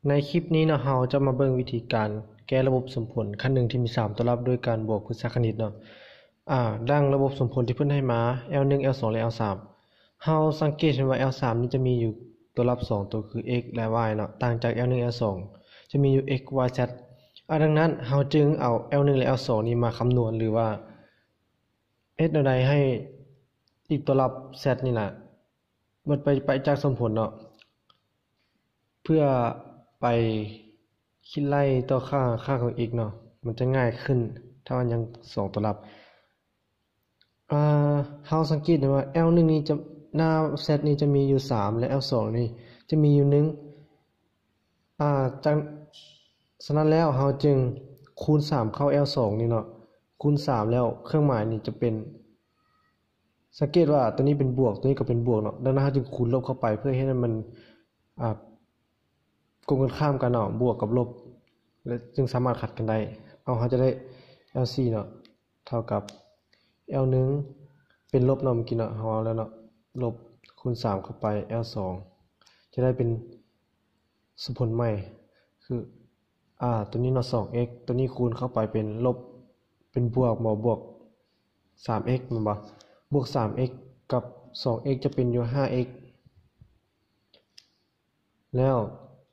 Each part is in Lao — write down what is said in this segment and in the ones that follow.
ໃນຄລິບນີ້ເນາະ ເຮົາຈະມາເບິ່ງວິທີການແກ້ລະບົບສົມຜົນຂັ້ນໜຶ່ງທີ່ມີສາມຕົວລັບດ້ວຍການບວກພຶດຊາຄະນິດເນາະ. ອາ ດັ່ງລະບົບສົມຜົນທີ່ເພິ່ນໃຫ້ມາ ແອວໜຶ່ງ ແອວສອງ ແລະ ແອວສາມ. ເຮົາສັງເກດເຫັນວ່າແອວສາມນີ້ຈະມີຢູ່ຕົວລັບສອງຕົວຄື x ແລະ y ເນາະ, ຕ່າງຈາກແອວໜຶ່ງ ແອວສອງ ຈະມີຢູ່ x y z. ອາ ດັ່ງນັ້ນເຮົາຈຶ່ງເອົາແອວໜຶ່ງ ແລະ ແອວສອງນີ້ມາຄຳນວນ ຫຼືວ່າເຮັດແນວໃດໃຫ້ອີກຕົວລັບ z ນີ້ນະ ໝົດໄປ ໄປຈາກສົມຜົນເນາະ ເພື່ອໄປຄິດໄລ່ຕໍ່ຄ່າ ຄ່າຂອງ x ເນາະ ມັນຈະງ່າຍຂຶ້ນ ຖ້າວ່າຍັງສອງຕົວລັບ. ອາ ເຮົາສັງເກດໄດ້ວ່າ ແອວໜຶ່ງນີ້ຈະ ໜ້າ z ນີ້ຈະມີຢູ່ສາມ ແລະ ແອວສອງນີ້ຈະມີຢູ່ໜຶ່ງ. ອາ ຈາກ ສະນັ້ນແລ້ວເຮົາຈຶ່ງຄູນສາມເຂົ້າແອວສອງນີ້ເນາະ, ຄູນສາມແລ້ວເຄື່ອງໝາຍນີ້ຈະເປັນ ສັງເກດວ່າຕົວນີ້ເປັນບວກ ຕົວນີ້ກໍເປັນບວກເນາະ, ດັ່ງນັ້ນເຮົາຈຶ່ງຄູນລົບເຂົ້າໄປ ເພື່ອເຮັດໃຫ້ມັນ ອາ ກົງກັນຂ້າມກັນເນາະ, ບວກກັບລົບ ແລະ ຈຶ່ງສາມາດຂັດກັນໄດ້. ເອົາ ເຮົາຈະໄດ້ແອວສີ່ເນາະ ເທົ່າກັບແອວໜຶ່ງເປັນລົບເນາະ, ເມື່ອກີ້ເນາະ ເຮົາເອົາແລ້ວເນາະ, ລົບຄູນສາມເຂົ້າໄປແອວສອງ ຈະໄດ້ເປັນສົມຜົນໃໝ່ ຄື ອາ ຕົວນີ້ເນາະ ສອງ x ຕົວນີ້ຄູນເຂົ້າໄປເປັນລົບ ເປັນບວກບໍ ບວກສາມ x ແມ່ນບໍ່? ບວກສາມ x ກັບສອງ x ຈະເປັນຢູ່ຫ້າ x ແລ້ວ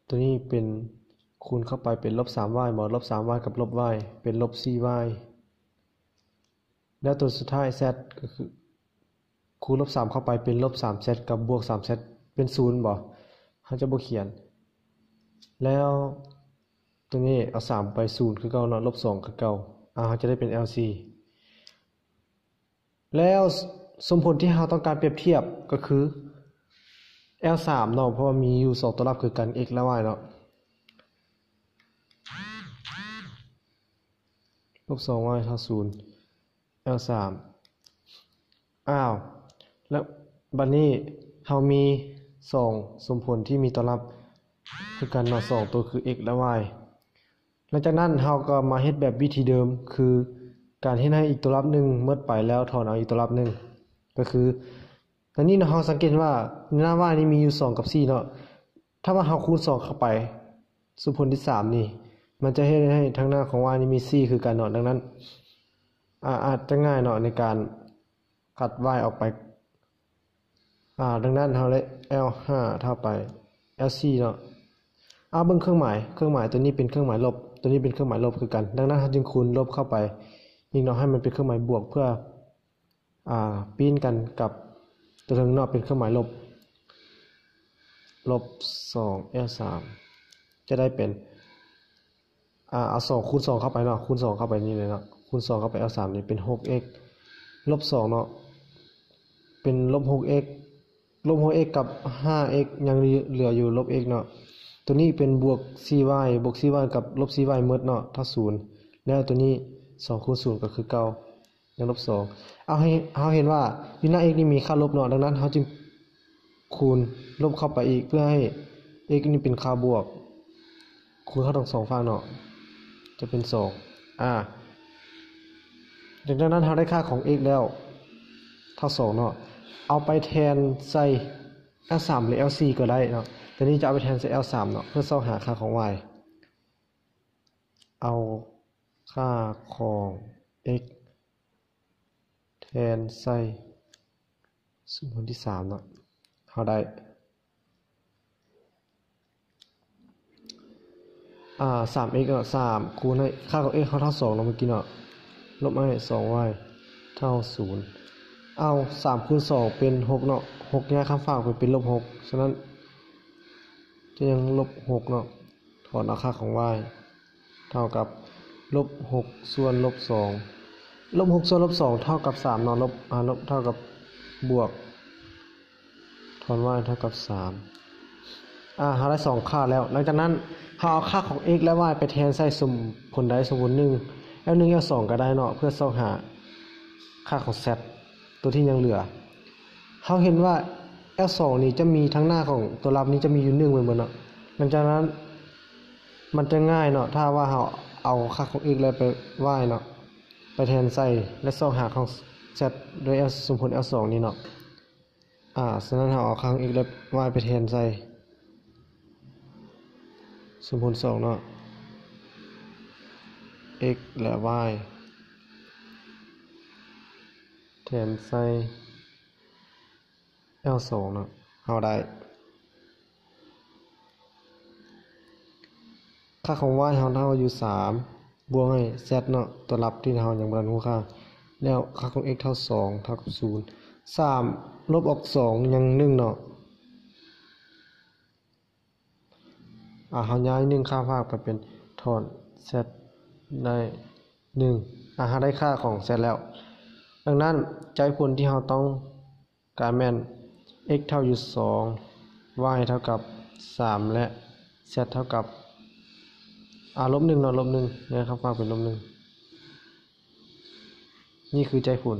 ຕົວນີ້ເປັນ ຄູນເຂົ້າໄປເປັນລົບສາມ y ບໍ ລົບສາມ y ກັບລົບ y ເປັນລົບສີ່ y ແລ້ວຕົວສຸດທ້າຍ z ກໍຄື ຄູນລົບສາມເຂົ້າໄປເປັນລົບສາມ z ກັບບວກສາມ z ເປັນສູນບໍ? ເຮົາຈະບໍ່ຂຽນ. ແລ້ວຕົວນີ້ເອົາສາມໄປສູນຄືເກົ່າເນາະ, ລົບສອງຄືເກົ່າ. ອາ ເຮົາຈະໄດ້ເປັນແອວສີ່. ແລ້ວສົມຜົນທີ່ເຮົາຕ້ອງການປຽບທຽບກໍຄືແອວສາມເນາະ, ເພາະວ່າມີຢູ່ສອງຕົວລັບຄືກັນ x ແລະ y ເນາະ. ລົບສອງ y ເທົ່າສູນ ແອວສາມ. ອ້າວ ແລ້ວບັດນີ້ເຮົາມີສອງສົມຜົນທີ່ມີຕົວລັບຄືກັນເນາະ ສອງຕົວຄື x ແລະ y. ຫຼັງຈາກນັ້ນເຮົາກໍມາເຮັດແບບວິທີເດີມ ຄືການເຮັດໃຫ້ອີກຕົວລັບໜຶ່ງໝົດໄປ ແລ້ວຖອນເອົາອີກຕົວລັບໜຶ່ງ ກໍຄື ຕອນນີ້ເນາະ ເຮົາສັງເກດເຫັນວ່າໜ້າ y ນີ້ມີຢູ່ສອງກັບສີ່ເນາະ, ຖ້າວ່າເຮົາຄູນສອງເຂົ້າໄປ ສົມຜົນທີສາມນີ້ ມັນຈະເຮັດໃຫ້ທາງໜ້າຂອງ y ນີ້ມີສີ່ຄືກັນເນາະ. ດັ່ງນັ້ນ ອາ ອາດຈະງ່າຍເນາະໃນການຄັດ y ອອກໄປ. ອາ ດັ່ງນັ້ນເຮົາໄດ້ L ຫ້າເທົ່າໄປ L ສີ່ເນາະ. ອາ ເບິ່ງເຄື່ອງໝາຍ, ເຄື່ອງໝາຍຕົວນີ້ເປັນເຄື່ອງໝາຍລົບ, ຕົວນີ້ເປັນເຄື່ອງໝາຍລົບຄືກັນ, ດັ່ງນັ້ນເຮົາຈຶ່ງຄູນລົບເຂົ້າໄປອີກເນາະ ໃຫ້ມັນເປັນເຄື່ອງໝາຍບວກ ເພື່ອ ອາ ປີ້ນກັນກັບຕົວເທິງເນາະ ເປັນເຄື່ອງໝາຍລົບ ລົບສອງ L ສາມ ຈະໄດ້ເປັນ ອາ ເອົາສອງຄູນສອງເຂົ້າໄປເນາະ, ຄູນສອງເຂົ້າໄປນີ້ເລີຍເນາະ, ຄູນສອງເຂົ້າໄປ L ສາມນີ້ເປັນຫົກ x ລົບສອງເນາະ ເປັນລົບຫົກ x ລົບຫົກ x ກັບຫ້າ x ຍັງເຫຼືອຢູ່ລົບ x ເນາະ. ຕົວນີ້ເປັນບວກສີ່ y ບວກສີ່ y ກັບລົບສີ່ y ໝົດເນາະ ເທົ່າສູນ. ແລ້ວຕົວນີ້ສອງຄູນສູນກໍຄືເກົ່າ ຍັງລົບສອງ. ເອົາ ເຮົາເຫັນວ່າຢູ່ໜ້າ x ນີ້ມີຄ່າລົບເນາະ, ດັ່ງນັ້ນເຮົາຈຶ່ງຄູນລົບເຂົ້າໄປອີກ ເພື່ອໃຫ້ x ນີ້ເປັນຄ່າບວກ, ຄູນເຂົ້າທັງສອງຝັ່ງເນາະ ຈະເປັນສອງ. ອາ ຫຼັງຈາກນັ້ນເຮົາໄດ້ຄ່າຂອງ x ແລ້ວ ເທົ່າສອງເນາະ, ເອົາໄປແທນໃສ່ L ສາມ ຫຼື L ສີ່ກໍໄດ້ເນາະ. ແຕ່ນີ້ຈະເອົາໄປແທນໃສ່ L ສາມເນາະ ເພື່ອຊອກຫາຄ່າຂອງ y. ເອົາຄ່າຂອງ x ແທນໃສ່ສົມຜົນທີສາມເນາະ, ເຮົາໄດ້ ອາ ສາມ x ເນາະ, ສາມຄູນໃຫ້ຄ່າຂອງ x ເຮົາເທົ່າສອງເນາະ ເມື່ອກີ້ເນາະ, ລົບໃຫ້ສອງ y ເທົ່າສູນ. ເອົາ ສາມຄູນສອງເປັນຫົກເນາະ, ຫົກຍ້າຍຂ້າມຟາກໄປເປັນລົບຫົກ, ສະນັ້ນຈະຍັງລົບຫົກເນາະ. ຖອນເອົາຄ່າຂອງ y ເທົ່າກັບລົບຫົກສ່ວນລົບສອງ, ລົບຫົກສ່ວນລົບສອງເທົ່າກັບສາມເນາະ, ລົບ ອາ ລົບເທົ່າກັບບວກ, ຖອນ y ເທົ່າກັບສາມ. ອາ ເຮົາໄດ້ສອງຄ່າແລ້ວ. ຫຼັງຈາກນັ້ນເຮົາເອົາຄ່າຂອງ x ແລະ y ໄປແທນໃສ່ສົມຜົນໃດສົມຜົນໜຶ່ງ L ໜຶ່ງ L ສອງກໍໄດ້ເນາະ, ເພື່ອຊອກຫາຄ່າຂອງ z ຕົວທີ່ຍັງເຫຼືອ. ເຮົາເຫັນວ່າ L ສອງນີ້ຈະມີທາງໜ້າຂອງຕົວລັບນີ້ຈະມີຢູ່ໜຶ່ງແມ່ນບໍ່ເນາະ? ຫຼັງຈາກນັ້ນມັນຈະງ່າຍເນາະ ຖ້າວ່າເຮົາເອົາຄ່າຂອງ x ແລະ ໄປ y ເນາະ ໄປແທນໃສ່ ແລະ ຊອກຫາຂອງ z ໂດຍ L ສົມຜົນ L ສອງນີ້ເນາະ. ອາ ສະນັ້ນເຮົາເອົາຄ່າຂອງ x ແລະ y ໄປແທນໃສ່. ສົມຜົນສອງເນາະ x ແລະ y ແທນໃສ່ L ສອງເນາະ ເຮົາໄດ້ ຄ່າຂອງ y ເຮົາເທົ່າຢູ່ສາມ ບວກໃຫ້ z ເນາະ ຕົວລັບທີ່ເຮົາຍັງບໍ່ທັນຮູ້ຄ່າ ແລ້ວຄ່າຂອງ x ເທົ່າສອງ ເທົ່າກັບສູນ ສາມລົບອອກສອງຍັງໜຶ່ງເນາະ ອາ ເຮົາຍ້າຍໜຶ່ງຂ້າມຟາກໄປເປັນ ຖອນ z ໄດ້ໜຶ່ງ ອາ ເຮົາໄດ້ຄ່າຂອງ z ແລ້ວ. ດັ່ງນັ້ນ ໃຈຜົນທີ່ເຮົາຕ້ອງການແມ່ນ x ເທົ່າຢູ່ສອງ y ເທົ່າກັບສາມ ແລະ z ເທົ່າກັບ ອາ ລົບໜຶ່ງເນາະ ລົບໜຶ່ງ ຍ້າຍຂ້າມຟາກເປັນລົບໜຶ່ງ ນີ້ຄືໃຈຜົນ.